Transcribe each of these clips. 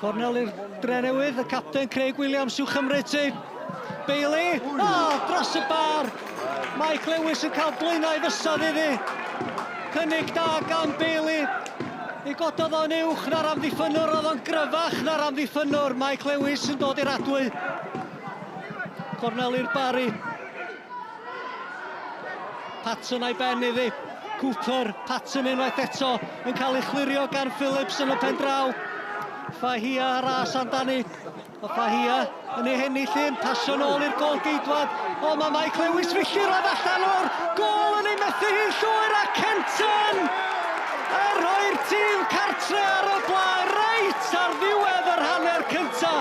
Cornel i'r Drenewydd, y capten Craig Williams i'w chymryd ti. Bailey, oh, dros y bar. Mike Lewis yn cael blaenau fysedd iddi. Cynnig da gan Bailey. I gododd o'n uwch na'r amddiffynnwr, oedd o'n gryfach na'r amddiffynnwr. Mike Lewis yn dod i'r adwy. Cornel i'r Barry. Patton a'i ben iddi. Cooper, Patton unwaith eto yn cael ei chlirio gan Phillips yn y pen draw. Fahia ras amdani. O Fahia yn ei hennill un, pasio nôl i'r gôl geidwad. O, mae Mike Lewis filltiroedd allan o'r gôl yn ei methu hi'n llwyr a Kenton yn rhoi'r tîm cartre ar y blaen reit ar ddiwedd yr hanner cynta.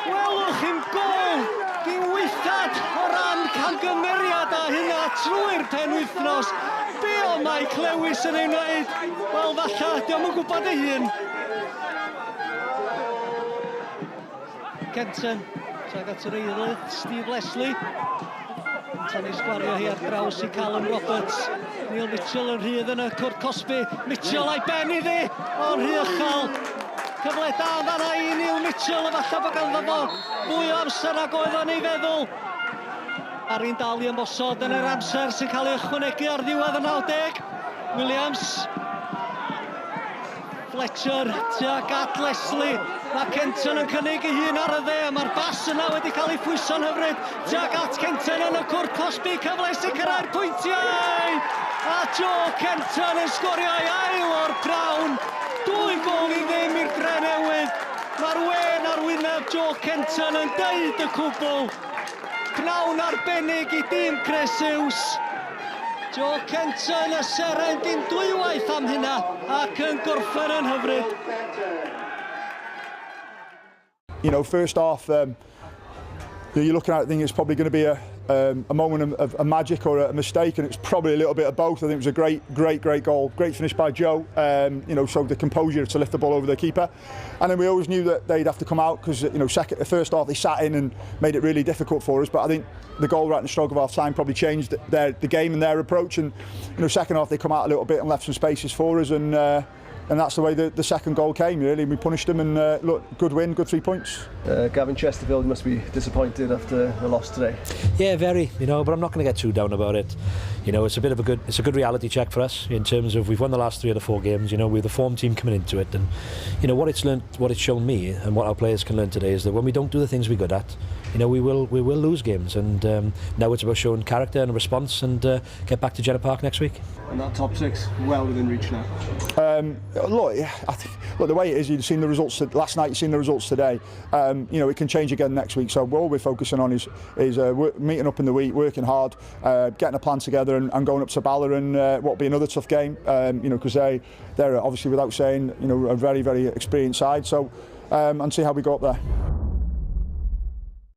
Welwch chi'n gôl diwythad o ran camgymeriad a hynna trwy'r penwythnos. Be o Mike Lewis yn ei wneud? Wel, falle, diolch yn gwybod ei hun. Kenton, tuag at yr eilydd, Steve Leslie. Yn tynnu sgwario hi ar draws i Callum Roberts. Neil Mitchell yn rhydd yn y cwrt cosbi. Mitchell a'i ben iddi, o'n rhy uchel. Cyfle da yn fanna i Neil Mitchell, a falle bod ganddo fo fwy o amser nag oedd o'n ei feddwl. Ari'n dal i ymosod yn yr amser sy'n cael ei ychwanegu ar ddiwedd y 90. Williams. Fletcher tuag at Leslie. Mae Kenton yn cynnig ei hun ar y dde. Mae'r bas yna wedi cael ei phwyso'n hyfryd tuag at Kenton yn y cwrt cosbi. Cyfle i sicrhau'r pwyntiau! A Joe Kenton yn sgorio ei ail o'r pnawn. 2-0 i'r Drenewydd. Mae'r wên ar wyneb Joe Kenton yn deud y cwbl. Pnawn arbennig i dîm Chris Hughes. Joe Kenton y seren dim dwywaith am hynna ac yn gorffen yn hyfryd. First half, you're looking at it thinking it's probably going to be a moment of magic or a mistake, and it's probably a little bit of both. I think it was a great, great, great goal, great finish by Joe. So the composure to lift the ball over the keeper, and then we always knew that they'd have to come out because the first half they sat in and made it really difficult for us. But I think the goal right in the stroke of half time probably changed the game and their approach. And second half they come out a little bit and left some spaces for us, and that's the way the second goal came, really. We punished them, and look, good win, good 3 points. Gavin, Chesterfield must be disappointed after the loss today. Yeah, very, but I'm not going to get too down about it. It's a bit of a good, it's a good reality check for us in terms of we've won the last 3 of the 4 games. We're the form team coming into it, and what it's learned, what it's shown me, and what our players can learn today is that when we don't do the things we're good at, we will lose games. And now it's about showing character and a response, and get back to Jenner Park next week. And that top 6 well within reach now. Look, yeah, I think, look, the way it is, you've seen the results last night, you've seen the results today. It can change again next week. So all we're focusing on is meeting up in the week, working hard, getting a plan together, and going up to Bala, and what will be another tough game. Because they're obviously, without saying, a very, very experienced side. So and see how we go up there.